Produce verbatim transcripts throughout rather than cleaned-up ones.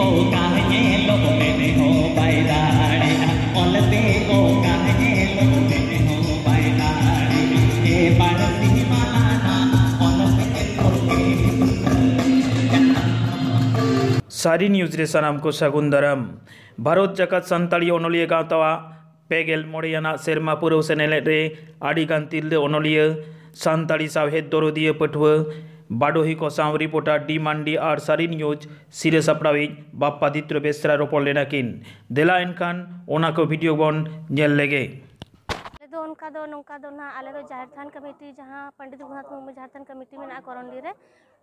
ᱚᱠᱟ ᱧᱮᱞᱚᱜ ᱢᱮᱱᱮ ᱦᱚᱸ ᱵᱟᱭ ᱫᱟᱲᱮᱭᱟᱜᱼᱟ, ᱚᱞᱛᱮ ᱚᱠᱟ ᱧᱮᱞᱚᱜ ᱢᱮᱱᱮ ᱦᱚᱸ ᱵᱟᱭ ᱫᱟᱲᱮᱭᱟᱜᱼᱟ, ᱮ ᱵᱟᱹᱲᱛᱤ ᱢᱟᱞᱟᱱᱟ, ᱚᱞᱛᱮ ᱠᱚᱜᱮ ᱥᱟᱹᱨᱤ ᱱᱤᱭᱩᱡᱽ ᱨᱮ ᱥᱟᱱᱟᱢ ᱠᱚ ᱥᱟᱹᱜᱩᱱ ᱫᱟᱨᱟᱢ᱾ ᱵᱷᱟᱨᱚᱛ ᱡᱟᱠᱟᱛ ᱥᱟᱱᱛᱟᱲᱤ ᱚᱱᱚᱞᱤᱭᱟᱹ ᱜᱟᱶᱛᱟᱣᱟᱜ ᱯᱮ ᱜᱮᱞ ᱢᱚᱬᱮ ᱟᱱᱟᱜ ᱥᱮᱨᱢᱟ ᱯᱩᱨᱟᱹᱣ ᱥᱮᱱᱮᱞᱮᱫ ᱨᱮ ᱟᱹᱰᱤ ᱜᱟᱱ ᱛᱤᱨᱞᱟᱹ ᱚᱱᱚᱞᱤᱭᱟᱹ, ᱥᱟᱱᱛᱟᱲᱤ ᱥᱟᱶᱦᱮᱫ ᱫᱚᱨᱚᱫᱤᱭᱟᱹ ᱯᱟᱹᱴᱷᱩᱣᱟᱹ, ᱵᱟᱰᱚᱦᱤ ᱠᱚ ᱥᱟᱶ ᱨᱤᱯᱳᱨᱴᱟᱨ ᱰᱤ ᱢᱟᱱᱰᱤ ᱟᱨ ᱥᱟᱹᱨᱤ ᱱᱤᱭᱩᱡᱽ ᱥᱤᱨᱟᱹ ᱥᱟᱯᱲᱟᱣᱤᱡ ᱵᱟᱯᱯᱟᱫᱤᱛᱛᱚ ᱵᱮᱥᱨᱟ ᱨᱚᱯᱚᱲ ᱞᱮᱱᱟ ᱠᱤᱱ᱾ ᱫᱮᱞᱟ ᱮᱱᱠᱷᱟᱱ ᱚᱱᱟ ᱠᱚ ᱵᱷᱤᱰᱤᱭᱳ ᱵᱚᱱ ᱧᱮᱞ ᱞᱮᱜᱮ᱾ ᱟᱞᱮ ᱫᱚ ᱚᱱᱠᱟ ᱫᱚ, ᱱᱚᱝᱠᱟ ᱫᱚ ᱱᱟᱦᱟᱜ ᱟᱞᱮ ᱫᱚ ᱡᱟᱦᱮᱨ ᱛᱷᱟᱱ ᱠᱚᱢᱤᱴᱤ, ᱡᱟᱦᱟᱸ ᱯᱚᱱᱰᱤᱛ ᱨᱚᱜᱷᱩᱱᱟᱛᱷ ᱢᱩᱨᱢᱩ ᱡᱟᱦᱮᱨ ᱛᱷᱟᱱ ᱠᱚᱢᱤᱴᱤ ᱢᱮᱱᱟᱜᱼᱟ ᱠᱚᱨᱚᱱᱰᱤ ᱨᱮ,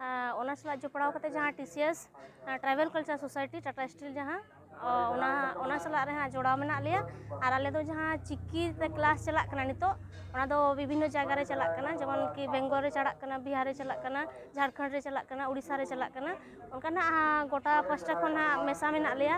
ᱟᱨ ᱚᱱᱟ ᱥᱟᱞᱟᱜ ᱡᱚᱯᱲᱟᱣ ᱠᱟᱛᱮ ᱡᱟᱦᱟᱸ ᱴᱤ ᱥᱤ ᱮᱥ, ᱟᱨ Tribal Culture Society, Tata Steel ᱡᱟᱦᱟᱸ, ᱚ, ᱚᱱᱟ, ᱚᱱᱟ ᱥᱟᱞᱟᱜ ᱨᱮ ᱦᱟᱸᱜ ᱡᱚᱲᱟᱣ ᱢᱮᱱᱟᱜ ᱞᱮᱭᱟ᱾ ᱟᱨ ᱟᱞᱮ ᱫᱚ ᱡᱟᱦᱟᱸ ᱪᱤᱠᱤ ᱛᱮ ᱠᱞᱟᱥ ᱪᱟᱞᱟᱜ ᱠᱟᱱᱟ ᱱᱤᱛᱚᱜ, ᱚᱱᱟ ᱫᱚ ᱵᱤᱵᱷᱤᱱᱱᱚ ᱡᱟᱭᱜᱟ ᱨᱮ ᱪᱟᱞᱟᱜ ᱠᱟᱱᱟ, ᱡᱮᱢᱚᱱ ᱠᱤ ᱵᱮᱝᱜᱚᱞ ᱨᱮ ᱪᱟᱞᱟᱜ ᱠᱟᱱᱟ, ᱵᱤᱦᱟᱨ ᱨᱮ ᱪᱟᱞᱟᱜ ᱠᱟᱱᱟ, ᱡᱷᱟᱲᱠᱷᱚᱸᱰ ᱨᱮ ᱪᱟᱞᱟᱜ ᱠᱟᱱᱟ, ᱩᱲᱤᱥᱥᱟ ᱨᱮ ᱪᱟᱞᱟᱜ ᱠᱟᱱᱟ᱾ ᱚᱱᱠᱟ ᱱᱟᱜ, ᱟᱸ, ᱜᱚᱴᱟ ᱯᱟᱥᱴᱟ ᱠᱷᱚᱱ ᱦᱟᱸᱜ ᱢᱮᱥᱟ ᱢᱮᱱᱟᱜ ᱞᱮᱭᱟ᱾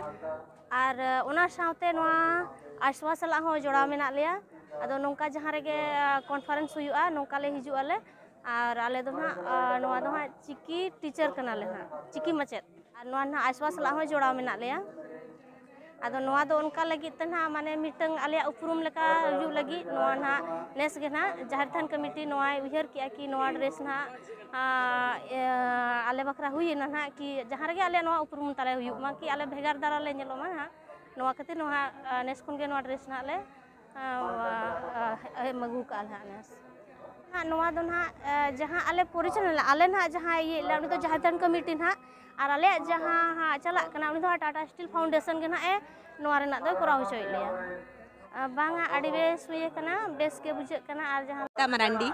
ᱟᱨ, ᱟᱸ, ᱚᱱᱟ ᱥᱟᱶᱛᱮ ᱱᱚᱣᱟ ᱟᱥᱣᱟ ᱥᱟᱞᱟᱜ ᱦᱚᱸ ᱡᱚᱲᱟᱣ ᱢᱮᱱᱟᱜ ᱞᱮᱭᱟ᱾ ᱟᱫᱚ ᱱᱚᱝᱠᱟ ᱡᱟᱦᱟᱸ ᱨᱮᱜᱮ, ᱟᱸ, ᱠᱚᱱᱯᱷᱟᱨᱮᱱᱥ ᱦᱩᱭᱩᱜᱼᱟ, ᱱᱚᱝᱠᱟ ᱞᱮ ᱦᱤᱡᱩᱜ ᱟᱞᱮ᱾ ᱟᱨ ᱟᱞᱮ ᱫᱚ ᱱᱟᱦᱟᱜ, ᱟᱸ, ᱱᱚᱣᱟ ᱫᱚ ᱦᱟᱸᱜ ᱪᱤᱠᱤ ᱴᱤᱪᱟᱨ ᱠᱟᱱᱟᱞᱮ ᱦᱟᱸᱜ, ᱪᱤᱠᱤ ᱢᱟᱪᱮᱫ᱾ ᱟᱨ ᱱᱚᱣᱟ ᱱᱟᱦᱟᱜ ᱟᱥᱣᱟ ᱥᱟᱞᱟᱜ ᱦᱚᱸ ᱡᱚᱲᱟᱣ ᱢᱮᱱᱟᱜ ᱞᱮᱭᱟ᱾ ᱟᱫᱚ ᱱᱚᱣᱟ ᱫᱚ ᱚᱱᱠᱟ ᱞᱟᱹᱜᱤᱫ ᱛᱮ ᱱᱟᱦᱟᱜ, ᱢᱟᱱᱮ, ᱢᱤᱫᱴᱟᱝ ᱟᱞᱮᱭᱟᱜ ᱩᱯᱨᱩᱢ ᱞᱮᱠᱟ ᱦᱩᱭᱩᱜ ᱞᱟᱹᱜᱤᱫ ᱱᱚᱣᱟ ᱱᱟᱦᱟᱜ ᱱᱮᱥ ᱜᱮ ᱱᱟᱦᱟᱜ ᱡᱟᱦᱮᱨ ᱛᱷᱟᱱ ᱠᱚᱢᱤᱴᱤ ᱱᱚᱣᱟᱭ ᱩᱭᱦᱟᱹᱨ ᱠᱮᱜᱼᱟ ᱠᱤ ᱱᱚᱣᱟ ᱰᱨᱮᱥ ᱱᱟᱦᱟᱜ, ᱟᱸ, ᱤᱭᱟᱹ, ᱟᱞᱮ ᱵᱟᱠᱷᱨᱟ ᱦᱩᱭᱮᱱᱟ ᱱᱟᱦᱟᱜ ᱠᱤ ᱡᱟᱦᱟᱸ ᱨᱮᱜᱮ ᱟᱞᱮᱭᱟᱜ ᱱᱚᱣᱟ ᱩᱯᱨᱩᱢ ᱛᱟᱞᱮ ᱦᱩᱭᱩᱜ ᱢᱟ, ᱠᱤ ᱟᱞᱮ ᱵᱷᱮᱜᱟᱨ ᱫᱷᱟᱨᱟ ᱞᱮ ᱧᱮᱞᱚᱜ ᱢᱟ ᱱᱟᱦᱟᱜ᱾ ᱱᱚᱣᱟ ᱠᱷᱟᱹᱛᱤᱨ ᱱᱚᱣᱟ, ᱟᱸ, ᱱᱮᱥ ᱠᱷᱚᱱ ᱜᱮ ᱱᱚᱣᱟ ᱰᱨᱮᱥ ᱱᱟᱦᱟᱜ ᱞᱮ ᱟᱸ, ᱟᱸ, ᱮᱢ ᱟᱹᱜᱩ ᱠᱟᱜᱼᱟ ᱱᱟᱦᱟᱜ ᱱᱮᱥ᱾ ᱱᱟᱦᱟᱜ ᱱᱚᱣᱟ ᱫᱚ ᱱᱟᱦᱟᱜ, ᱟᱸ, ᱡᱟᱦᱟᱸ ᱟᱞᱮ ᱯᱚᱨᱤᱪᱟᱞᱚᱱᱟ, ᱟᱞᱮ ᱱᱟᱦᱟᱜ ᱡᱟᱦᱟᱸ ᱤᱭᱟᱹ ᱞᱮ, ᱩᱱᱤ ᱫᱚ ᱡᱟᱦᱮᱨ ᱛᱷᱟᱱ ᱠᱚᱢᱤᱴᱤ ᱱᱟᱦᱟᱜ, ᱟᱨ ᱟᱞᱮᱭᱟᱜ ᱡᱟᱦᱟᱸ ᱦᱟᱸᱜ ᱪᱟᱞᱟᱜ ᱠᱟᱱᱟ, ᱩᱱᱤ ᱫᱚ ᱦᱟᱸᱜ ᱴᱟᱴᱟ ᱥᱴᱤᱞ ᱯᱷᱟᱣᱩᱱᱰᱮᱥᱚᱱ ᱜᱮ ᱱᱟᱦᱟᱜ ᱮ ᱱᱚᱣᱟ ᱨᱮᱱᱟᱜ ᱫᱚᱭ ᱠᱚᱨᱟᱣ ᱦᱚᱪᱚᱭᱮᱫ ᱞᱮᱭᱟ᱾ ᱟᱸ, ᱵᱟᱝᱟ, ᱟᱹᱰᱤ ᱵᱮᱥ ᱦᱩᱭ ᱟᱠᱟᱱᱟ, ᱵᱮᱥ ᱜᱮ ᱵᱩᱡᱷᱟᱹᱜ ᱠᱟᱱᱟ᱾ ᱟᱨ ᱡᱟᱦᱟᱸ ᱢᱟᱨᱟᱱᱰᱤ,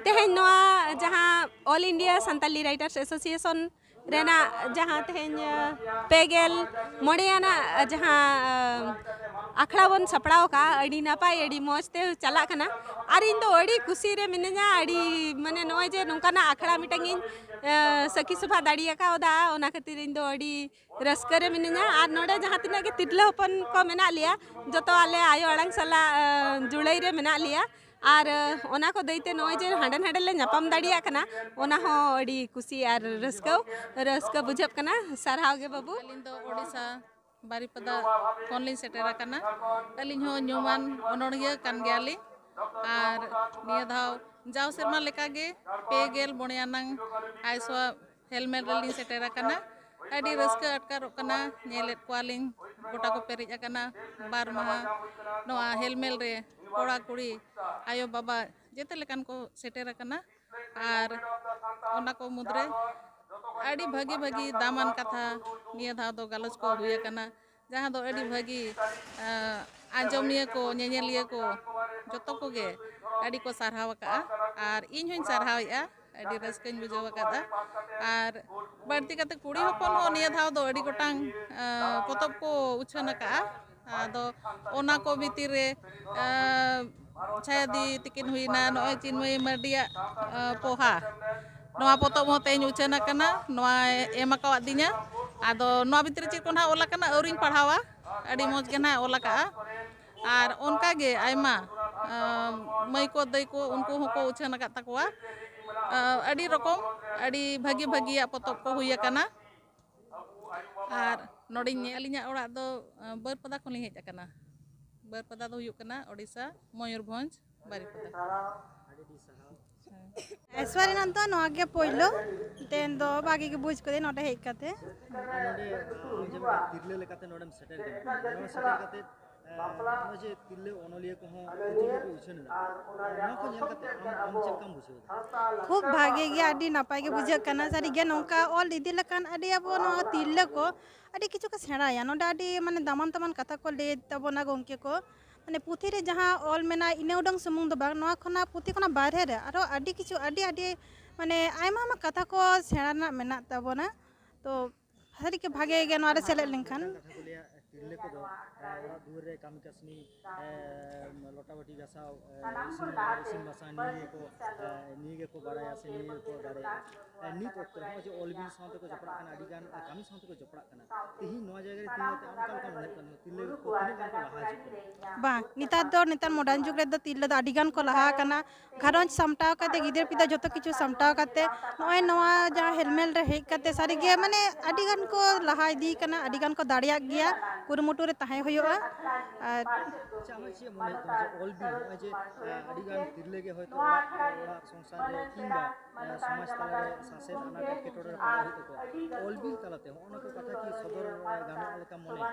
ᱛᱮᱦᱮᱧ ᱱᱚᱣᱟ ᱡᱟᱦᱟᱸ All India Santali Writers Association ᱨᱮᱱᱟᱜ ᱡᱟᱦᱟᱸ ᱛᱮᱦᱮᱧ, ᱟᱸ, ᱯᱮ ᱜᱮᱞ ᱢᱚᱬᱮ ᱟᱱᱟᱜ ᱡᱟᱦᱟᱸ, ᱟᱸ, ᱟᱠᱷᱲᱟ ᱵᱚᱱ ᱥᱟᱯᱲᱟᱣ ᱟᱠᱟᱫᱼᱟ, ᱟᱹᱰᱤ ᱱᱟᱯᱟᱭ, ᱟᱹᱰᱤ ᱢᱚᱡᱽ ᱛᱮ ᱪᱟᱞᱟᱜ ᱠᱟᱱᱟ᱾ ᱟᱨ ᱤᱧ ᱫᱚ ᱟᱹᱰᱤ ᱠᱩᱥᱤ ᱨᱮ ᱢᱤᱱᱟᱹᱧᱟ, ᱟᱹᱰᱤ, ᱢᱟᱱᱮ, ᱱᱚᱜᱼᱚᱭ ᱡᱮ ᱱᱚᱝᱠᱟᱱᱟᱜ ᱟᱠᱷᱲᱟ ᱢᱤᱫᱴᱟᱝ ᱤᱧ, ᱟᱸ, ᱥᱟᱹᱠᱷᱤ ᱥᱚᱵᱷᱟ ᱫᱟᱲᱮ ᱟᱠᱟᱣᱫᱟ, ᱚᱱᱟ ᱠᱷᱟᱹᱛᱤᱨ ᱤᱧ ᱫᱚ ᱟᱹᱰᱤ ᱨᱟᱹᱥᱠᱟᱹ ᱨᱮ ᱢᱤᱱᱟᱹᱧᱟ᱾ ᱟᱨ ᱱᱚᱰᱮ ᱡᱟᱦᱟᱸ ᱛᱤᱱᱟᱹᱜ ᱜᱮ ᱛᱤᱨᱞᱟᱹ ᱦᱚᱯᱚᱱ ᱠᱚ ᱢᱮᱱᱟᱜ ᱞᱮᱭᱟ, ᱡᱚᱛᱚ ᱟᱞᱮ ᱟᱭᱳ ᱟᱲᱟᱝ ᱥᱟᱞᱟᱜ, ᱟᱸ, ᱡᱩᱲᱟᱹᱭ ᱨᱮ ᱢᱮᱱᱟᱜ ᱞᱮᱭᱟ᱾ ᱟᱨ ᱚᱱᱟ ᱠᱚ ᱫᱟᱹᱭᱛᱮ ᱱᱚᱜᱼᱚᱭ ᱡᱮ ᱦᱟᱸᱰᱮ ᱱᱟᱸᱰᱮ ᱞᱮ ᱧᱟᱯᱟᱢ ᱫᱟᱲᱮᱭᱟᱜ ᱠᱟᱱᱟ, ᱚᱱᱟ ᱦᱚᱸ ᱟᱹᱰᱤ ᱠᱩᱥᱤ ᱟᱨ ᱨᱟᱹᱥᱠᱟᱹ, ᱨᱟᱹᱥᱠᱟᱹ ᱵᱩᱡᱷᱟᱹᱜ ᱠᱟᱱᱟ᱾ ᱥᱟᱨᱦᱟᱣ ᱜᱮ ᱵᱟᱹᱵᱩ᱾ ᱟᱹᱞᱤᱧ ᱫᱚ ᱳᱰᱤᱥᱟ ᱵᱟᱨᱤᱯᱟᱫᱟ ᱠᱷᱚᱱ ᱞᱤᱧ ᱥᱮᱴᱮᱨ ᱟᱠᱟᱱᱟ᱾ ᱟᱹᱞᱤᱧ ᱦᱚᱸ ᱧᱩᱢᱟᱱ ᱚᱱᱚᱬᱦᱤᱭᱟᱹ ᱠᱟᱱ ᱜᱮᱭᱟᱞᱤᱧ᱾ ᱟᱨ ᱱᱤᱭᱟᱹ ᱫᱷᱟᱣ ᱡᱟᱣ ᱥᱮᱨᱢᱟ ᱞᱮᱠᱟᱜᱮ ᱯᱮ ᱜᱮᱞ ᱢᱚᱬᱮ ᱟᱱᱟᱝ ᱟᱭᱥᱣᱟ ᱦᱮᱞᱢᱮᱞ ᱨᱮᱞᱤᱧ ᱥᱮᱴᱮᱨ ᱟᱠᱟᱱᱟ᱾ ᱟᱹᱰᱤ ᱨᱟᱹᱥᱠᱟᱹ ᱟᱴᱠᱟᱨᱚᱜ ᱠᱟᱱᱟ᱾ ᱧᱮᱞᱮᱫ ᱠᱚᱣᱟᱞᱤᱧ ᱜᱚᱴᱟ ᱠᱚ ᱯᱮᱨᱮᱡ ᱟᱠᱟᱱᱟ᱾ ᱵᱟᱨ ᱢᱟᱦᱟ ᱱᱚᱣᱟ ᱦᱮᱞᱢᱮᱞ ᱨᱮ ᱠᱚᱲᱟ ᱠᱩᱲᱤ, ᱟᱭᱳ ᱵᱟᱵᱟ ᱡᱮᱛᱮ ᱞᱮᱠᱟᱱ ᱠᱚ ᱥᱮᱴᱮᱨ ᱟᱠᱟᱱᱟ᱾ ᱟᱨ ᱚᱱᱟ ᱠᱚ ᱢᱩᱫᱽᱨᱮ ᱟᱹᱰᱤ ᱵᱷᱟᱹᱜᱤ ᱵᱷᱟᱹᱜᱤ ᱫᱟᱢᱟᱱ ᱠᱟᱛᱷᱟ ᱱᱤᱭᱟᱹ ᱫᱷᱟᱣ ᱫᱚ ᱜᱟᱞᱚᱪ ᱠᱚ ᱦᱩᱭ ᱟᱠᱟᱱᱟ, ᱡᱟᱦᱟᱸ ᱫᱚ ᱟᱹᱰᱤ ᱵᱷᱟᱹᱜᱤ, ᱟᱸ, ᱟᱸᱡᱚᱢᱤᱭᱟᱹ ᱠᱚ, ᱧᱮᱧᱮᱞᱤᱭᱟᱹ ᱠᱚ ᱡᱚᱛᱚ ᱠᱚᱜᱮ ᱟᱹᱰᱤ ᱠᱚ ᱥᱟᱨᱦᱟᱣ ᱟᱠᱟᱫᱼᱟ᱾ ᱟᱨ ᱤᱧ ᱦᱚᱸᱧ ᱥᱟᱨᱦᱟᱣᱮᱫᱼᱟ, ᱟᱹᱰᱤ ᱨᱟᱹᱥᱠᱟᱹᱧ ᱵᱩᱡᱷᱟᱹᱣ ᱟᱠᱟᱫᱼᱟ᱾ ᱟᱨ ᱵᱟᱹᱲᱛᱤ ᱠᱟᱛᱮ ᱠᱩᱲᱤ ᱦᱚᱯᱚᱱ ᱦᱚᱸ ᱱᱤᱭᱟᱹ ᱫᱷᱟᱣ ᱫᱚ ᱟᱹᱰᱤ ᱜᱚᱴᱟᱝ, ᱟᱸ, ᱯᱚᱛᱚᱵ ᱠᱚ ᱩᱪᱷᱟᱹᱱ ᱟᱠᱟᱫᱼᱟ᱾ ᱟᱫᱚ ᱚᱱᱟ ᱠᱚ ᱵᱷᱤᱛᱤᱨ ᱨᱮ, ᱟᱸ, ᱪᱷᱟᱭᱟᱫᱤ ᱛᱤᱠᱤᱱ ᱦᱩᱭᱱᱟ, ᱱᱚᱜᱼᱚᱭ ᱪᱤᱱᱢᱚᱭᱤ ᱢᱟᱨᱰᱤᱭᱟᱜ, ᱟᱸ, ᱯᱚᱦᱟ, ᱱᱚᱣᱟ ᱯᱚᱛᱚᱵ ᱦᱚᱸ ᱛᱮᱦᱮᱧ ᱩᱪᱷᱟᱹᱱ ᱟᱠᱟᱱᱟ, ᱱᱚᱣᱟᱭ ᱮᱢ ᱟᱠᱟᱣᱟᱫᱤᱧᱟ᱾ ᱟᱫᱚ ᱱᱚᱣᱟ ᱵᱷᱤᱛᱨᱤ ᱪᱮᱫ ᱠᱚ ᱱᱟᱦᱟᱜ ᱚᱞ ᱟᱠᱟᱱᱟ ᱟᱹᱣᱨᱤᱧ ᱯᱟᱲᱦᱟᱣᱟ, ᱟᱹᱰᱤ ᱢᱚᱡᱽ ᱜᱮ ᱱᱟᱦᱟᱜ ᱚᱞ ᱟᱠᱟᱜᱼᱟ᱾ ᱟᱨ ᱚᱱᱠᱟ ᱜᱮ ᱟᱭᱢᱟ, ᱟᱸ, ᱢᱟᱹᱭ ᱠᱚ ᱫᱟᱹᱭ ᱠᱚ ᱩᱱᱠᱩ ᱦᱚᱸᱠᱚ ᱩᱪᱷᱟᱹᱱ ᱟᱠᱟᱫ ᱛᱟᱠᱚᱣᱟ, ᱟᱸ, ᱟᱹᱰᱤ ᱨᱚᱠᱚᱢ ᱟᱹᱰᱤ ᱵᱷᱟᱹᱜᱤ ᱵᱷᱟᱹᱜᱤᱭᱟᱜ ᱯᱚᱛᱚᱵ ᱠᱚ ᱦᱩᱭ ᱟᱠᱟᱱᱟ᱾ ᱟᱨ ᱱᱚᱰᱮᱧ ᱧᱮᱞ, ᱟᱹᱞᱤᱧᱟᱜ ᱚᱲᱟᱜ ᱫᱚ, ᱟᱸ, ᱵᱟᱹᱨᱯᱟᱫᱟ ᱠᱷᱚᱱᱞᱤᱧ ᱦᱮᱡ ᱟᱠᱟᱱᱟ᱾ ᱵᱟᱹᱨᱯᱟᱫᱟ ᱫᱚ ᱦᱩᱭᱩᱜ ᱠᱟᱱᱟ ᱳᱰᱤᱥᱟ, ᱢᱚᱭᱩᱨᱵᱷᱚᱸᱡᱽ, ᱵᱟᱹᱨᱤᱯᱟᱫᱟ᱾ ᱟᱹᱰᱤ ᱟᱹᱰᱤ ᱥᱟᱨᱦᱟᱣ᱾ ᱟᱭᱥᱣᱟ ᱨᱮᱱᱟᱜ ᱫᱚ ᱱᱚᱣᱟ ᱜᱮ ᱯᱳᱭᱞᱳ, ᱛᱮᱦᱮᱧ ᱫᱚ ᱵᱷᱟᱜᱮ ᱜᱮ ᱵᱩᱡᱽ ᱠᱟᱹᱫᱟᱹᱧ ᱱᱚᱰᱮ ᱦᱮᱡ ᱠᱟᱛᱮ᱾ ᱟᱨ ᱱᱚᱰᱮ, ᱟᱢ ᱡᱮ ᱢᱤᱫᱴᱮᱱ ᱛᱤᱨᱞᱟᱹ ᱞᱮᱠᱟᱛᱮ ᱱᱚᱰᱮᱢ ᱥᱮᱴᱮᱨ ᱠᱟᱱᱟ, ᱱᱚᱰᱮ ᱥᱮᱴᱮᱨ ᱠᱟᱛᱮ, ᱮ, ᱱᱚᱜᱼᱚᱭ ᱡᱮ ᱛᱤᱨᱞᱟᱹ ᱚᱱᱚᱞᱤᱭᱟᱹ ᱠᱚᱦᱚᱸ ᱯᱩᱛᱷᱤ ᱠᱚᱠᱚ ᱩᱪᱷᱟᱹᱱ ᱮᱫᱟ, ᱱᱚᱣᱟ ᱠᱚ ᱧᱮᱞ ᱠᱟᱛᱮ ᱟᱢ, ᱟᱢ ᱪᱮᱫ ᱞᱮᱠᱟᱢ ᱵᱩᱡᱷᱟᱹᱣ ᱮᱫᱟ? ᱠᱷᱩᱵ ᱵᱷᱟᱜᱮ ᱜᱮ, ᱟᱹᱰᱤ ᱱᱟᱯᱟᱭ ᱜᱮ ᱵᱩᱡᱷᱟᱹᱜ ᱠᱟᱱᱟ᱾ ᱥᱟᱹᱨᱤᱜᱮ ᱱᱚᱝᱠᱟ ᱚᱞ ᱤᱫᱤ ᱞᱮᱠᱷᱟᱱ ᱟᱹᱰᱤ ᱟᱵᱚ ᱱᱚᱣᱟ ᱛᱤᱨᱞᱟᱹ ᱠᱚ ᱟᱹᱰᱤ ᱠᱤᱪᱷᱩ ᱠᱚ ᱥᱮᱬᱟᱭᱟ᱾ ᱱᱚᱰᱮ ᱟᱹᱰᱤ ᱢᱟᱱᱮ ᱫᱟᱢᱟᱱ ᱫᱟᱢᱟᱱ ᱠᱟᱛᱷᱟ ᱠᱚ ᱞᱟᱹᱭ ᱛᱟᱵᱚᱱᱟ ᱜᱚᱢᱠᱮ ᱠᱚ᱾ ᱢᱟᱱᱮ ᱯᱩᱛᱷᱤ ᱨᱮ ᱡᱟᱦᱟᱸ ᱚᱞ ᱢᱮᱱᱟᱜᱼᱟ ᱤᱱᱟᱹ ᱩᱰᱟᱹᱝ ᱥᱩᱢᱩᱝ ᱫᱚ ᱵᱟᱝ, ᱱᱚᱣᱟ ᱠᱷᱚᱱᱟᱜ, ᱯᱩᱛᱷᱤ ᱠᱷᱚᱱᱟᱜ ᱵᱟᱦᱨᱮ ᱨᱮ ᱟᱨᱦᱚᱸ ᱟᱹᱰᱤ ᱠᱤᱪᱷᱩ, ᱟᱹᱰᱤ ᱟᱹᱰᱤ ᱢᱟᱱᱮ ᱟᱭᱢᱟ ᱟᱭᱢᱟ ᱠᱟᱛᱷᱟ ᱠᱚ ᱥᱮᱬᱟ ᱨᱮᱱᱟᱜ ᱢᱮᱱᱟᱜ ᱛᱟᱵᱚᱱᱟ᱾ ᱛᱚ ᱥᱟᱹᱨᱤᱜᱮ ᱵᱷᱟᱜᱮ ᱜᱮ ᱱᱚᱣᱟ ᱨᱮ ᱥᱮᱞᱮᱫ ᱞᱮᱱᱠᱷᱟᱱ᱾ ᱠᱟᱛᱷᱟ ᱠᱚ ᱞᱟᱹᱭᱟ, ᱛᱤᱨᱞᱟᱹ ᱠᱚᱫᱚ ᱚᱲᱟᱜ ᱫᱩᱣᱟᱹᱨ ᱨᱮ ᱠᱟᱹᱢᱤ ᱠᱟᱹᱥᱱᱤ, ᱞᱚᱴᱟ ᱵᱟᱹᱴᱤ ᱜᱟᱥᱟᱣ, ᱤᱥᱤᱱ ᱵᱟᱥᱟᱝ ᱱᱤᱭᱟᱹ ᱜᱮᱠᱚ ᱱᱤᱭᱟᱹ ᱜᱮᱠᱚ ᱵᱟᱲᱟᱭᱟ ᱥᱮ ᱱᱤᱭᱟᱹ ᱜᱮᱠᱚ ᱫᱟᱲᱮᱭᱟᱜᱼᱟ᱾ ᱱᱤᱛ ᱚᱠᱛᱚ ᱨᱮ ᱱᱚᱜᱼᱚᱭ ᱡᱮ ᱚᱞ ᱵᱤᱞ ᱥᱟᱶ ᱛᱮᱠᱚ ᱡᱚᱯᱲᱟᱜ ᱠᱟᱱᱟ, ᱟᱹᱰᱤ ᱜᱟᱱ ᱠᱟᱹᱢᱤ ᱥᱟᱶ ᱛᱮᱠᱚ ᱡᱚᱯᱲᱟᱜ ᱠᱟᱱᱟ, ᱛᱮᱦᱮᱧ ᱱᱚᱣᱟ ᱡᱟᱭᱜᱟ ᱨᱮ ᱛᱤᱸᱜᱩ ᱠᱟᱛᱮ ᱟᱢ ᱚᱠᱟ ᱞᱮᱠᱟᱢ ᱢᱚᱱᱮᱭᱮᱫ ᱠᱟᱱᱟ, ᱛᱤᱨᱞᱟᱹ ᱠᱚ ᱛᱤᱱᱟᱹᱜ ᱜᱟᱱ ᱠᱚ ᱞᱟᱦᱟ ᱦᱤᱡᱩᱜ ᱠᱟᱱᱟ? ᱵᱟᱝ, ᱱᱮᱛᱟᱨ ᱫᱚ, ᱱᱮᱛᱟᱨ modern ᱡᱩᱜᱽ ᱨᱮᱫᱚ ᱛᱤᱨᱞᱟᱹ ᱫᱚ ᱟᱹᱰᱤ ᱜᱟᱱ ᱠᱚ ᱞᱟᱦᱟ ᱟᱠᱟᱱᱟ᱾ ᱜᱷᱟᱨᱚᱸᱡᱽ ᱥᱟᱢᱴᱟᱣ ᱠᱟᱛᱮ, ᱜᱤᱫᱟᱹᱨ ᱯᱤᱫᱟᱹᱨ ᱡᱚᱛᱚ ᱠᱤᱪᱷᱩ ᱥᱟᱢᱴᱟᱣ ᱠᱟᱛᱮ, ᱱᱚᱜᱼᱚᱭ ᱱᱚᱣᱟ ᱡᱟᱦᱟᱸ ᱦᱮᱞᱢᱮᱞ ᱨᱮ ᱦᱮᱡ ᱠᱟᱛᱮ ᱥᱟᱹᱨᱤᱜᱮ ᱢᱟᱱᱮ ᱟᱹᱰᱤ ᱜᱟᱱ ᱠᱚ ᱞᱟᱦᱟ ᱤᱫᱤ ᱠᱟᱱᱟ, ᱟᱹᱰᱤ ᱜᱟᱱ ᱠᱚ ᱫᱟᱲᱮᱭᱟᱜ ᱜᱮᱭᱟ, ᱠᱩᱨᱩᱢᱩᱴᱩ ᱨᱮ ᱛᱟᱦᱮᱸ ᱦᱩᱭᱩᱜᱼᱟ᱾ ᱟᱨ ᱟᱪᱪᱷᱟ, ᱟᱢᱟᱜ ᱪᱮᱫ ᱢᱚᱱᱮ ᱦᱩᱭᱩᱜ ᱛᱟᱢᱟ ᱡᱮ ᱚᱞ ᱵᱤᱞ, ᱱᱚᱜᱼᱚᱭ ᱡᱮ ᱟᱹᱰᱤ ᱜᱟᱱ ᱛᱤᱨᱞᱟᱹ ᱜᱮ ᱦᱚᱭᱛᱳ ᱚᱲᱟᱜ ᱥᱚᱝᱥᱟᱨ ᱨᱮ ᱠᱤᱝᱵᱟ ᱥᱚᱢᱟᱡᱽ ᱛᱟᱞᱟ ᱨᱮ ᱥᱟᱥᱮᱛ ᱟᱱᱟᱴ ᱮᱴᱠᱮᱴᱚᱬᱮ ᱨᱮ ᱯᱟᱲᱟᱣ ᱦᱩᱭᱩᱜ ᱛᱟᱠᱚᱣᱟ, ᱚᱞ ᱵᱤᱞ ᱛᱟᱞᱟᱛᱮ ᱦᱚᱸᱜᱼᱚ ᱱᱚᱣᱟ ᱠᱚ ᱠᱟᱛᱷᱟ ᱠᱤ ᱥᱚᱫᱚᱨ ᱜᱟᱱᱚᱜ ᱞᱮᱠᱟᱢ ᱢᱚᱱᱮᱭᱟ?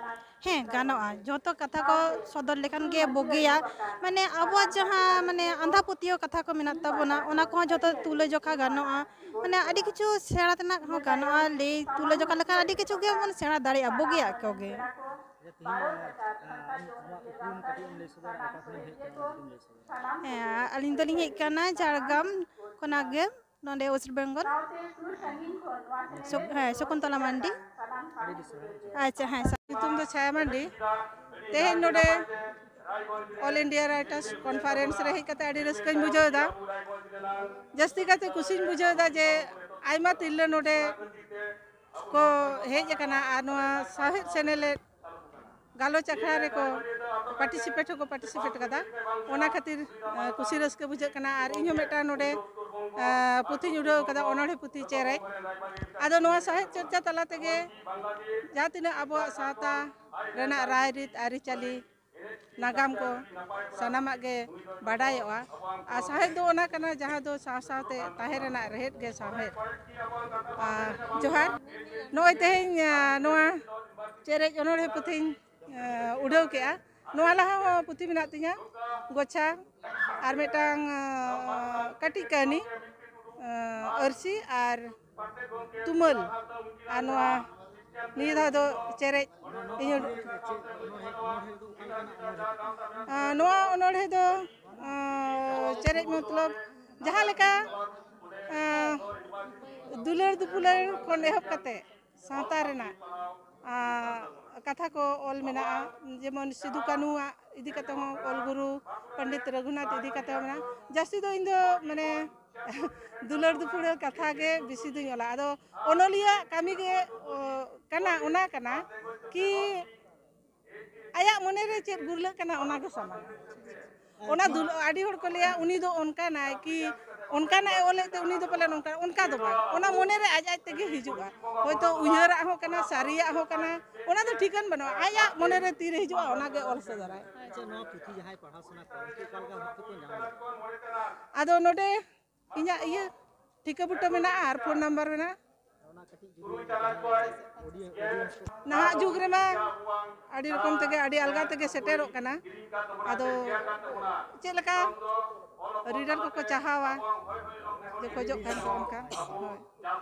ᱦᱮᱸ, ᱜᱟᱱᱚᱜᱼᱟ᱾ ᱡᱷᱚᱛᱚ ᱠᱟᱛᱷᱟ ᱠᱚ ᱥᱚᱫᱚᱨ ᱞᱮᱠᱷᱟᱱ ᱜᱮ ᱵᱩᱜᱤᱭᱟ᱾ ᱢᱟᱱᱮ ᱟᱵᱚᱣᱟᱜ ᱡᱟᱦᱟᱸ ᱢᱟᱱᱮ ᱟᱸᱫᱷᱟ ᱯᱟᱹᱛᱭᱟᱹᱣ ᱠᱟᱛᱷᱟ ᱠᱚ ᱢᱮᱱᱟᱜ ᱛᱟᱵᱚᱱᱟ, ᱚᱱᱟ ᱠᱚᱦᱚᱸ ᱡᱷᱚᱛᱚ ᱛᱩᱞᱟᱹᱡᱚᱠᱷᱟ ᱜᱟᱱᱚᱜᱼᱟ᱾ ᱢᱟᱱᱮ ᱟᱹᱰᱤ ᱠᱤᱪᱷᱩ ᱥᱮᱬᱟ ᱛᱮᱱᱟᱜ ᱦᱚᱸ ᱜᱟᱱᱚᱜᱼᱟ, ᱞᱟᱹᱭ ᱛᱩᱞᱟᱹᱡᱚᱠᱷᱟ ᱞᱮᱠᱷᱟᱱ ᱟᱹᱰᱤ ᱠᱤᱪᱷᱩ ᱜᱮᱵᱚᱱ ᱥᱮᱬᱟ ᱫᱟᱲᱮᱭᱟᱜᱼᱟ, ᱵᱩᱜᱤᱭᱟᱜ ᱠᱚᱜᱮ᱾ ᱟᱪᱪᱷᱟ, ᱛᱮᱦᱮᱧ ᱟᱢᱟᱜ ᱩᱯᱨᱩᱢ ᱠᱟᱹᱴᱤᱡ ᱮᱢ ᱞᱟᱹᱭ ᱥᱚᱫᱚᱨᱟ, ᱚᱠᱟ ᱠᱷᱚᱱᱮᱢ ᱦᱮᱡ ᱟᱠᱟᱱᱟ, ᱠᱟᱹᱴᱤᱡ ᱮᱢ ᱞᱟᱹᱭ ᱥᱚᱫᱚᱨᱟ? ᱦᱮᱸ, ᱟᱹᱞᱤᱧ ᱫᱚᱞᱤᱧ ᱦᱮᱡ ᱟᱠᱟᱱᱟ ᱡᱷᱟᱲᱜᱨᱟᱢ ᱠᱷᱚᱱᱟᱜ ᱜᱮ᱾ ᱱᱚᱰᱮ ᱳᱭᱮᱥᱴ ᱵᱮᱝᱜᱚᱞ᱾ ᱥᱚᱠ-, ᱦᱮᱸ, ᱥᱚᱠᱩᱱᱛᱚᱞᱟ ᱢᱟᱱᱰᱤ᱾ ᱟᱪᱪᱷᱟ, ᱦᱮᱸ, ᱥᱟ- ᱧᱩᱛᱩᱢ ᱫᱚ ᱪᱷᱟᱭᱟ ᱢᱟᱱᱰᱤ᱾ ᱛᱮᱦᱮᱧ ᱱᱚᱰᱮ All India Writers Conference ᱨᱮ ᱦᱮᱡ ᱠᱟᱛᱮ ᱟᱹᱰᱤ ᱨᱟᱹᱥᱠᱟᱹᱧ ᱵᱩᱡᱷᱟᱹᱣ ᱮᱫᱟ᱾ ᱡᱟᱹᱥᱛᱤ ᱠᱟᱭᱛᱮ ᱠᱩᱥᱤᱧ ᱵᱩᱡᱷᱟᱹᱣ ᱮᱫᱟ ᱡᱮ ᱟᱭᱢᱟ ᱛᱤᱨᱞᱟᱹ ᱱᱚᱰᱮ ᱠᱚ ᱦᱮᱡ ᱟᱠᱟᱱᱟ ᱟᱨ ᱱᱚᱣᱟ ᱥᱟᱶᱦᱮᱫ ᱥᱮᱱᱮᱞᱮᱫ ᱜᱟᱞᱚᱪ ᱟᱠᱷᱲᱟ ᱨᱮᱠᱚ participate ᱦᱚᱸᱠᱚ participate ᱠᱟᱫᱟ᱾ ᱚᱱᱟ ᱠᱷᱟᱹᱛᱤᱨ, ᱮ, ᱠᱩᱥᱤ ᱨᱟᱹᱥᱠᱟᱹ ᱵᱩᱡᱷᱟᱹᱜ ᱠᱟᱱᱟ᱾ ᱟᱨ ᱤᱧᱦᱚᱸ ᱢᱤᱫᱴᱟᱝ ᱱᱚᱰᱮ, ᱮ, ᱯᱩᱛᱷᱤᱧ ᱩᱰᱷᱟᱹᱣ ᱠᱟᱫᱟ, ᱚᱱᱚᱬᱦᱮ ᱯᱩᱛᱷᱤ ᱪᱮᱨᱮᱡ᱾ ᱟᱫᱚ ᱱᱚᱣᱟ ᱥᱟᱶᱦᱮᱫ ᱪᱚᱨᱪᱟ ᱛᱟᱞᱟ ᱛᱮᱜᱮ ᱡᱟᱦᱟᱸ ᱛᱤᱱᱟᱹᱜ ᱟᱵᱚᱣᱟᱜ ᱥᱟᱶᱛᱟ ᱨᱮᱱᱟᱜ ᱨᱟᱭᱨᱤᱛ, ᱟᱹᱨᱤᱪᱟᱹᱞᱤ, ᱱᱟᱜᱟᱢ ᱠᱚ ᱥᱟᱱᱟᱢᱟᱜ ᱜᱮ ᱵᱟᱰᱟᱭᱚᱜᱼᱟ᱾ ᱟᱨ ᱥᱟᱶᱦᱮᱫ ᱫᱚ ᱚᱱᱟ ᱠᱟᱱᱟ ᱡᱟᱦᱟᱸ ᱫᱚ ᱥᱟᱶ ᱥᱟᱶᱛᱮ ᱛᱟᱦᱮᱸ ᱨᱮᱱᱟᱜ ᱨᱮᱦᱮᱫ ᱜᱮ ᱥᱟᱶᱦᱮᱫ᱾ ᱟᱨ ᱡᱚᱦᱟᱨ, ᱱᱚᱜᱼᱚᱭ ᱛᱮᱦᱮᱧ, ᱟ, ᱱᱚᱣᱟ ᱪᱮᱨᱮᱡ ᱚᱱᱚᱬᱦᱮ ᱯᱩᱛᱷᱤᱧ, ᱟ, ᱩᱰᱷᱟᱹᱣ ᱠᱮᱜᱼᱟ᱾ ᱱᱚᱣᱟ ᱞᱟᱦᱟ ᱦᱚᱸ ᱯᱩᱛᱷᱤ ᱢᱮᱱᱟᱜ ᱛᱤᱧᱟᱹ, ᱜᱚᱪᱷᱟ, ᱟᱨ ᱢᱤᱫᱴᱟᱝ, ᱟ, ᱠᱟᱹᱴᱤᱡ ᱠᱟᱹᱦᱱᱤ, ᱟ, ᱟᱹᱨᱥᱤ ᱟᱨ ᱛᱩᱢᱟᱹᱞ᱾ ᱟᱨ ᱱᱚᱣᱟ ᱱᱤᱭᱟᱹ ᱫᱷᱟᱣ ᱫᱚ ᱪᱮᱨᱮᱡ ᱤᱧ ᱦᱚᱸ, ᱟᱸ, ᱱᱚᱣᱟ ᱚᱱᱚᱬᱦᱮ ᱫᱚ, ᱟᱸ, ᱪᱮᱨᱮᱡ ᱢᱚᱛᱞᱚᱵ ᱡᱟᱦᱟᱸ ᱞᱮᱠᱟ, ᱟᱸ, ᱫᱩᱞᱟᱹᱲ ᱫᱩᱯᱩᱞᱟᱹᱲ ᱠᱷᱚᱱ ᱮᱦᱚᱵ ᱠᱟᱛᱮ ᱥᱟᱶᱛᱟ ᱨᱮᱱᱟᱜ ᱟᱨ ᱠᱟᱛᱷᱟ ᱠᱚ ᱚᱞ ᱢᱮᱱᱟᱜᱼᱟ, ᱡᱮᱢᱚᱱ ᱥᱤᱫᱩ ᱠᱟᱹᱱᱩᱣᱟᱜ ᱤᱫᱤ ᱠᱟᱛᱮ ᱦᱚᱸ, ᱚᱞ ᱜᱩᱨᱩ ᱯᱚᱱᱰᱤᱛ ᱨᱚᱜᱷᱩᱱᱟᱛᱷ ᱤᱫᱤ ᱠᱟᱛᱮ ᱦᱚᱸ ᱢᱮᱱᱟᱜᱼᱟ᱾ ᱡᱟᱹᱥᱛᱤ ᱫᱚ ᱤᱧ ᱫᱚ ᱢᱟᱱᱮ ᱫᱩᱞᱟᱹᱲ ᱫᱩᱯᱩᱲᱟᱹ ᱠᱟᱛᱷᱟ ᱜᱮ ᱵᱮᱥᱤ ᱫᱚᱧ ᱚᱞᱟ᱾ ᱟᱫᱚ ᱚᱱᱚᱞᱤᱭᱟᱹᱣᱟᱜ ᱠᱟᱹᱢᱤ ᱜᱮ ᱚ, ᱠᱟᱱᱟ, ᱚᱱᱟ ᱠᱟᱱᱟ ᱠᱤ ᱟᱭᱟᱜ ᱢᱚᱱᱮ ᱨᱮ ᱪᱮᱫ ᱜᱩᱨᱞᱟᱹᱜ ᱠᱟᱱᱟ, ᱚᱱᱟ ᱜᱮ ᱥᱟᱢᱟᱝᱟ᱾ ᱚᱱᱟ ᱫᱩᱞ-, ᱟᱹᱰᱤ ᱦᱚᱲ ᱠᱚ ᱞᱟᱹᱭᱟ, "ᱩᱱᱤ ᱫᱚ ᱚᱱᱠᱟᱱᱟᱭ ᱠᱤ, ᱚᱱᱠᱟᱱᱟᱜ ᱮ ᱚᱞᱮᱫ ᱛᱮ ᱩᱱᱤ ᱫᱚ ᱯᱟᱞᱮᱱ ᱚᱱᱠᱟ", ᱚᱱᱠᱟ ᱫᱚ ᱵᱟᱝ᱾ ᱚᱱᱟ ᱢᱚᱱᱮ ᱨᱮ ᱟᱡ ᱟᱡ ᱛᱮᱜᱮ ᱦᱤᱡᱩᱜᱼᱟ᱾ ᱦᱚᱭᱛᱳ ᱩᱭᱦᱟᱹᱨᱟᱜ ᱦᱚᱸ ᱠᱟᱱᱟ, ᱥᱟᱹᱨᱤᱭᱟᱜ ᱦᱚᱸ ᱠᱟᱱᱟ, ᱚᱱᱟ ᱫᱚ ᱴᱷᱤᱠᱟᱹᱱ ᱵᱟᱹᱱᱩᱜᱼᱟ᱾ ᱟᱭᱟᱜ ᱢᱚᱱᱮ ᱨᱮ ᱛᱤᱨᱮ ᱦᱤᱡᱩᱜᱼᱟ, ᱚᱱᱟ ᱜᱮ ᱚᱞ ᱥᱚᱫᱚᱨᱟᱭ᱾ ᱟᱪᱪᱷᱟ, ᱱᱚᱣᱟ ᱯᱩᱛᱷᱤ ᱡᱟᱦᱟᱸᱭ ᱯᱟᱲᱦᱟᱣ ᱥᱟᱱᱟ ᱠᱚᱣᱟ, ᱩᱱᱠᱩ ᱚᱠᱟ ᱞᱮᱠᱟ ᱵᱷᱟᱵᱽ ᱛᱮᱠᱚ ᱧᱟᱢᱟ? ᱟᱫᱚ ᱱᱚᱰᱮ ᱤᱧᱟᱹᱜ ᱤᱭᱟᱹ ᱴᱷᱤᱠᱟᱹ ᱵᱩᱴᱟᱹ ᱢᱮᱱᱟᱜᱼᱟ ᱟᱨ ᱯᱷᱳᱱ ᱱᱟᱢᱵᱟᱨ ᱢᱮᱱᱟᱜᱼᱟ᱾ ᱚᱱᱟ ᱠᱟᱹᱴᱤᱡ ᱡᱩᱫᱤ ᱡᱟᱦᱟᱸᱭ audience ᱠᱚ ᱱᱟᱦᱟᱜ ᱡᱩᱜᱽ ᱨᱮᱢᱟ ᱟᱹᱰᱤ ᱨᱚᱠᱚᱢ ᱛᱮᱜᱮ, ᱟᱹᱰᱤ ᱟᱞᱜᱟ ᱛᱮᱜᱮ ᱥᱮᱴᱮᱨᱚᱜ ᱠᱟᱱᱟ᱾ ᱟᱫᱚ ᱪᱮᱫ ᱞᱮᱠᱟ reader ᱠᱚᱠᱚ ᱪᱟᱦᱟᱣᱟ, ᱡᱮ ᱠᱷᱚᱡᱚᱜ ᱠᱷᱟᱱ ᱠᱚ ᱚᱱᱠᱟ᱾ ᱦᱳᱭ᱾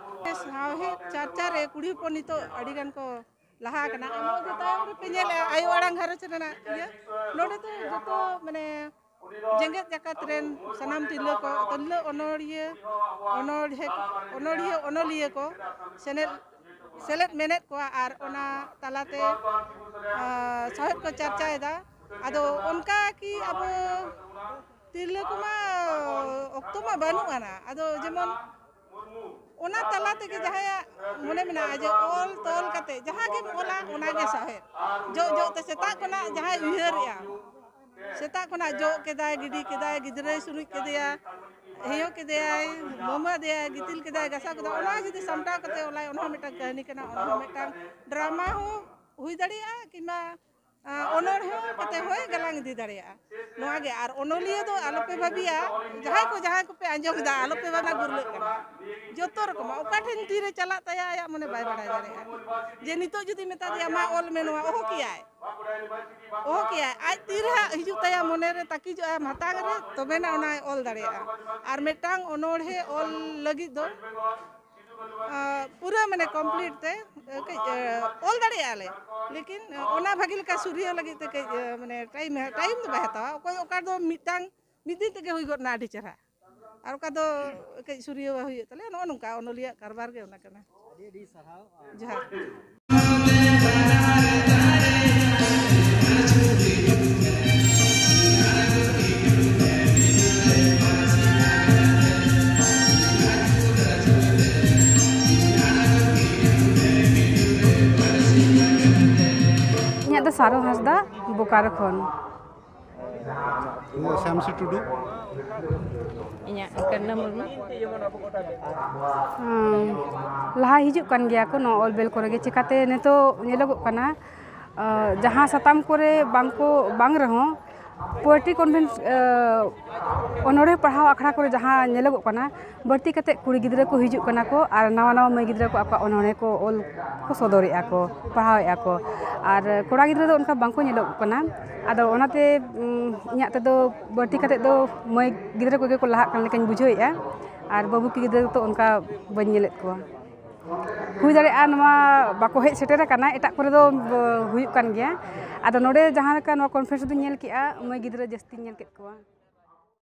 ᱥᱟᱶᱦᱮᱫ ᱪᱟᱨᱪᱟ ᱨᱮ ᱠᱩᱲᱤ ᱦᱚᱯᱚᱱ ᱱᱤᱛᱚᱜ ᱟᱹᱰᱤ ᱜᱟᱱ ᱠᱚ ᱞᱟᱦᱟ ᱟᱠᱟᱱᱟ᱾ ᱟᱵᱚ ᱫᱚ ᱛᱟᱭᱚᱢ ᱨᱮᱯᱮ ᱧᱮᱞᱮᱜᱼᱟ, ᱟᱭᱳ ᱟᱲᱟᱝ ᱜᱷᱟᱨᱚᱸᱡᱽ ᱨᱮᱱᱟᱜ ᱤᱭᱟᱹ᱾ ᱱᱚᱰᱮ ᱫᱚ ᱡᱚᱛᱚ ᱢᱟᱱᱮ ᱡᱮᱜᱮᱛ ᱡᱟᱠᱟᱛ ᱨᱮᱱ ᱥᱟᱱᱟᱢ ᱛᱤᱨᱞᱟᱹ ᱠᱚ, ᱛᱤᱨᱞᱟᱹ ᱚᱱᱚᱲᱤᱭᱟᱹ, ᱚᱱᱚᱲᱦᱮ-, ᱚᱱᱚᱲᱦᱤᱭᱟᱹ, ᱚᱱᱚᱞᱤᱭᱟᱹ ᱠᱚ ᱥᱮᱞᱮᱫ, ᱥᱮᱞᱮᱫ ᱢᱮᱱᱮᱫ ᱠᱚᱣᱟ ᱟᱨ ᱚᱱᱟ ᱛᱟᱞᱟᱛᱮ, ᱟᱸ, ᱥᱟᱶᱦᱮᱫ ᱠᱚ ᱪᱟᱨᱪᱟᱭᱮᱫᱟ᱾ ᱟᱫᱚ ᱚᱱᱠᱟ ᱠᱤ ᱟᱵᱚ ᱛᱤᱨᱞᱟᱹ ᱠᱚᱢᱟ ᱚᱠᱛᱚ ᱢᱟ ᱵᱟᱹᱱᱩᱜ ᱟᱱᱟ, ᱟᱫᱚ ᱡᱮᱢᱚᱱ ᱚᱱᱟ ᱛᱟᱞᱟ ᱛᱮᱜᱮ ᱡᱟᱦᱟᱸᱭᱟᱜ ᱢᱚᱱᱮ ᱢᱮᱱᱟᱜᱼᱟ ᱡᱮ ᱚᱞ ᱛᱚᱞ ᱠᱟᱛᱮ ᱡᱟᱦᱟᱸ ᱜᱮᱢ ᱚᱞᱟ, ᱚᱱᱟ ᱜᱮ ᱥᱟᱶᱦᱮᱫ᱾ ᱡᱚᱜ ᱡᱚᱜ ᱛᱮ ᱥᱮᱛᱟᱜ ᱠᱷᱚᱱᱟᱜ ᱡᱟᱦᱟᱸᱭ ᱩᱭᱦᱟᱹᱨᱮᱜᱼᱟ, ᱥᱮᱛᱟᱜ ᱠᱷᱚᱱᱟᱜ ᱡᱚᱜ ᱠᱮᱫᱟᱭ, ᱜᱤᱰᱤ ᱠᱮᱫᱟᱭ, ᱜᱤᱫᱽᱨᱟᱹᱭ ᱥᱩᱱᱩᱡ ᱠᱮᱫᱮᱭᱟ, ᱦᱮᱭᱚ ᱠᱮᱫᱮᱭᱟᱭ, ᱢᱟᱹᱢᱟᱹ ᱟᱫᱮᱭᱟᱭ, ᱜᱤᱛᱤᱞ ᱠᱮᱫᱟᱭ, ᱜᱟᱥᱟᱣ ᱠᱮᱫᱟᱭ, ᱚᱱᱟ ᱡᱩᱫᱤ ᱥᱟᱢᱴᱟᱣ ᱠᱟᱛᱮ ᱚᱞᱟᱭ, ᱚᱱᱟ ᱦᱚᱸ ᱢᱤᱫᱴᱟᱝ ᱠᱟᱹᱦᱱᱤ ᱠᱟᱱᱟ, ᱚᱱᱟ ᱦᱚᱸ ᱢᱤᱫᱴᱟᱝ ᱰᱨᱟᱢᱟ ᱦᱚᱸ ᱦᱩᱭ ᱫᱟᱲᱮᱭᱟᱜᱼᱟ, ᱠᱤᱝᱵᱟ ᱟᱸ, ᱚᱱᱚᱬᱦᱮ ᱠᱟᱛᱮ ᱦᱚᱸᱭ ᱜᱟᱞᱟᱝ ᱤᱫᱤ ᱫᱟᱲᱮᱭᱟᱜᱼᱟ᱾ ᱱᱚᱣᱟ ᱜᱮ, ᱟᱨ ᱚᱱᱚᱞᱤᱭᱟᱹ ᱫᱚ ᱟᱞᱚᱯᱮ ᱵᱷᱟᱹᱵᱤᱭᱟ, ᱡᱟᱦᱟᱸᱭ ᱠᱚ, ᱡᱟᱦᱟᱸᱭ ᱠᱚᱯᱮ ᱟᱸᱡᱚᱢ ᱮᱫᱟ, ᱟᱞᱚᱯᱮ ᱵᱷᱟᱵᱽᱱᱟ ᱜᱩᱨᱞᱟᱹᱜ ᱠᱟᱱᱟ᱾ ᱡᱚᱛᱚ ᱨᱚᱠᱚᱢᱟᱜ, ᱚᱠᱟ ᱴᱷᱮᱱ ᱛᱤᱨᱮ ᱪᱟᱞᱟᱜ ᱛᱟᱭᱟ, ᱟᱭᱟᱜ ᱢᱚᱱᱮ ᱵᱟᱭ ᱵᱟᱲᱟᱭ ᱫᱟᱲᱮᱭᱟᱜᱼᱟ᱾ ᱡᱮ ᱱᱤᱛᱚᱜ ᱡᱩᱫᱤ ᱢᱮᱛᱟ ᱫᱮᱭᱟ, "ᱢᱟ ᱚᱞ ᱢᱮ ᱱᱚᱣᱟ", ᱚᱦᱚ ᱠᱮᱭᱟᱭ, ᱚᱦᱚ ᱠᱮᱭᱟᱭ᱾ ᱟᱡ ᱛᱤᱨᱮ ᱦᱟᱸᱜ ᱦᱤᱡᱩᱜ ᱛᱟᱭᱟ, ᱢᱚᱱᱮ ᱨᱮ ᱛᱟᱹᱠᱤᱡᱚᱜᱼᱟ, ᱢᱟᱛᱟᱝ ᱨᱮ, ᱛᱚᱵᱮᱱᱟ ᱚᱱᱟᱭ ᱚᱞ ᱫᱟᱲᱮᱭᱟᱜᱼᱟ᱾ ᱟᱨ ᱢᱤᱫᱴᱟᱝ ᱚᱱᱚᱬᱦᱮ ᱚᱞ ᱞᱟᱹᱜᱤᱫ ᱫᱚ ᱟᱸ, ᱯᱩᱨᱟᱹ ᱢᱟᱱᱮ complete ᱛᱮ, ᱟᱸ, ᱠᱟᱹᱡ, ᱟᱸ, ᱚᱞ ᱫᱟᱲᱮᱭᱟᱜᱼᱟ ᱞᱮ, ᱞᱮᱠᱤᱱ, ᱟᱸ, ᱚᱱᱟ ᱵᱷᱟᱹᱜᱤ ᱞᱮᱠᱟ ᱥᱩᱨᱭᱟᱹ ᱞᱟᱹᱜᱤᱫ ᱛᱮ ᱠᱟᱹᱡ, ᱟᱸ, ᱢᱟᱱᱮ time, time ᱫᱚ ᱵᱟᱭ ᱦᱟᱛᱟᱣᱟ᱾ ᱚᱠᱚᱭ ᱚᱠᱟ ᱫᱚ ᱢᱤᱫᱴᱟᱝ, ᱢᱤᱫ ᱫᱤᱱ ᱛᱮᱜᱮ ᱦᱩᱭ ᱜᱚᱫ ᱮᱱᱟ ᱟᱹᱰᱤ ᱪᱮᱦᱨᱟ, ᱟᱨ ᱚᱠᱟ ᱫᱚ ᱠᱟᱹᱡ ᱥᱩᱨᱭᱟᱹ ᱦᱩᱭᱩᱜ ᱛᱟᱞᱮᱭᱟ᱾ ᱱᱚᱜᱼᱚ ᱱᱚᱝᱠᱟ ᱚᱱᱚᱞᱤᱭᱟᱹᱣᱟᱜ ᱠᱟᱨᱵᱟᱨ ᱜᱮ ᱚᱱᱟ ᱠᱟᱱᱟ᱾ ᱟᱹᱰᱤ ᱟᱹᱰᱤ ᱥᱟᱨᱦᱟᱣ᱾ ᱡᱚᱦᱟᱨ᱾ ᱤᱧᱟᱹᱜ ᱫᱚ ᱥᱟᱨᱚ ᱦᱟᱸᱥᱫᱟ, ᱵᱳᱠᱟᱨᱳ ᱠᱷᱚᱱ᱾ ᱤᱧ ᱫᱚ ᱥᱟᱢᱥᱤ ᱴᱩᱰᱩ᱾ ᱤᱧᱟᱹᱜ ᱠᱟᱱᱱᱟ ᱢᱩᱨᱢᱩ᱾ ᱞᱟᱦᱟ ᱦᱤᱡᱩᱜ ᱠᱟᱱ ᱜᱮᱭᱟ ᱠᱚ ᱱᱚᱣᱟ ᱚᱞ ᱵᱮᱞ ᱠᱚᱨᱮ ᱜᱮ᱾ ᱪᱤᱠᱟᱹᱛᱮ ᱱᱤᱛᱚᱜ ᱧᱮᱞᱚᱜᱚᱜ ᱠᱟᱱᱟ, ᱡᱟᱦᱟᱸ ᱥᱟᱛᱟᱢ ᱠᱚᱨᱮ ᱵᱟᱝ ᱠᱚ, ᱵᱟᱝ ᱨᱮᱦᱚᱸ, ᱯᱳᱭᱮᱴᱨᱤ ᱠᱚᱱᱵᱷᱮᱱᱥ, ᱚᱱᱚᱬᱦᱮ ᱯᱟᱲᱦᱟᱣ ᱟᱠᱷᱲᱟ ᱠᱚᱨᱮ ᱡᱟᱦᱟᱸ ᱧᱮᱞᱚᱜᱚᱜ ᱠᱟᱱᱟ, ᱵᱟᱹᱲᱛᱤ ᱠᱟᱛᱮ ᱠᱩᱲᱤ ᱜᱤᱫᱽᱨᱟᱹ ᱠᱚ ᱦᱤᱡᱩᱜ ᱠᱟᱱᱟ ᱠᱚ ᱟᱨ ᱱᱟᱣᱟ ᱱᱟᱣᱟ ᱢᱟᱹᱭ ᱜᱤᱫᱽᱨᱟᱹ ᱠᱚ ᱟᱠᱚᱣᱟᱜ ᱚᱱᱚᱬᱦᱮ ᱠᱚ ᱚᱞ ᱠᱚ ᱥᱚᱫᱚᱨᱮᱜᱼᱟ ᱠᱚ, ᱯᱟᱲᱦᱟᱣᱮᱜᱼᱟ ᱠᱚ᱾ ᱟᱨ ᱠᱚᱲᱟ ᱜᱤᱫᱽᱨᱟᱹ ᱫᱚ ᱚᱱᱠᱟ ᱵᱟᱝ ᱠᱚ ᱧᱮᱞᱚᱜ ᱠᱟᱱᱟ᱾ ᱟᱫᱚ ᱚᱱᱟᱛᱮ, ᱩᱢ, ᱤᱧᱟᱹᱜ ᱛᱮᱫᱚ ᱵᱟᱹᱲᱛᱤ ᱠᱟᱛᱮ ᱫᱚ ᱢᱟᱹᱭ ᱜᱤᱫᱽᱨᱟᱹ ᱠᱚᱜᱮ ᱠᱚ ᱞᱟᱦᱟᱜ ᱠᱟᱱ ᱞᱮᱠᱟᱧ ᱵᱩᱡᱷᱟᱹᱣᱮᱫᱼᱟ᱾ ᱟᱨ ᱵᱟᱹᱵᱩ ᱠᱩᱲᱤ ᱜᱤᱫᱽᱨᱟᱹ ᱫᱚ ᱚᱱᱠᱟ ᱵᱟᱹᱧ ᱧᱮᱞᱮᱫ ᱠᱚᱣᱟ᱾ ᱦᱩᱭ ᱫᱟᱲᱮᱭᱟᱜᱼᱟ ᱱᱚᱣᱟ ᱵᱟᱠᱚ ᱦᱮᱡ ᱥᱮᱴᱮᱨ ᱟᱠᱟᱱᱟ, ᱮᱴᱟᱜ ᱠᱚᱨᱮ ᱫᱚ, ᱵᱚ-, ᱦᱩᱭᱩᱜ ᱠᱟᱱ ᱜᱮᱭᱟ᱾ ᱟᱫᱚ ᱱᱚᱰᱮ ᱡᱟᱦᱟᱸ ᱞᱮᱠᱟ ᱱᱚᱣᱟ ᱠᱚᱱᱯᱷᱟᱨᱮᱱᱥ ᱫᱚᱧ ᱧᱮᱞ ᱠᱮᱜᱼᱟ, ᱢᱟᱹᱭ ᱜᱤᱫᱽᱨᱟᱹ ᱡᱟᱹᱥᱛᱤᱧ ᱧᱮᱞ ᱠᱮᱫ ᱠᱚᱣᱟ᱾